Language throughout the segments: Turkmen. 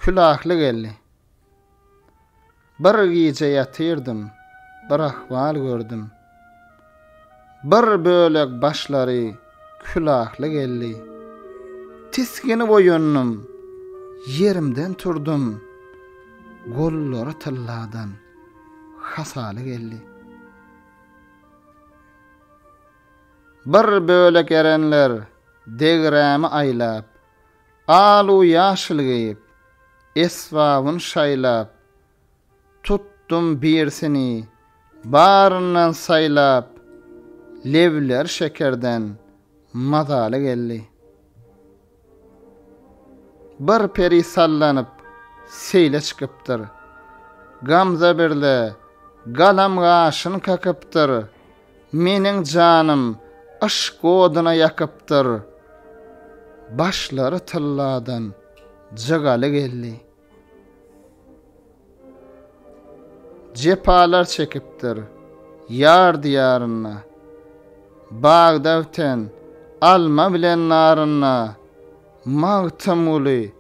Külahly geldi. Bir gije ýatyrdym, bir ahwal gördüm. Bir bölek başlary külahly geldi. Tisginip oýandym, ýerimden turdum. Gollary tylladan hasaly geldi. Bir bölek erenler degrämi aýlap, Al-u ýaşyl geýip, esbabyn şaýlap, Tutdum birsini, baryndan saýlap, Lebleri şekerden mazaly geldi. Bir peri sallanyp, seýle çykypdyr. Gamza birle galam gaşyn kakypdyr. Meniň janym yşk oduna ýakypdyr. Başlary tylladan jygaly geldi. Jepalar çekipdir ýar diýarynda. Bagda biten alma bilen narynda Magtymguly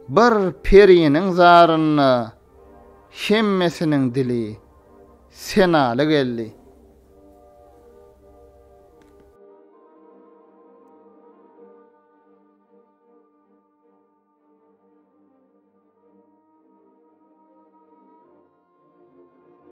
bir periniň zarynda hemmesiniň dili senaly geldi.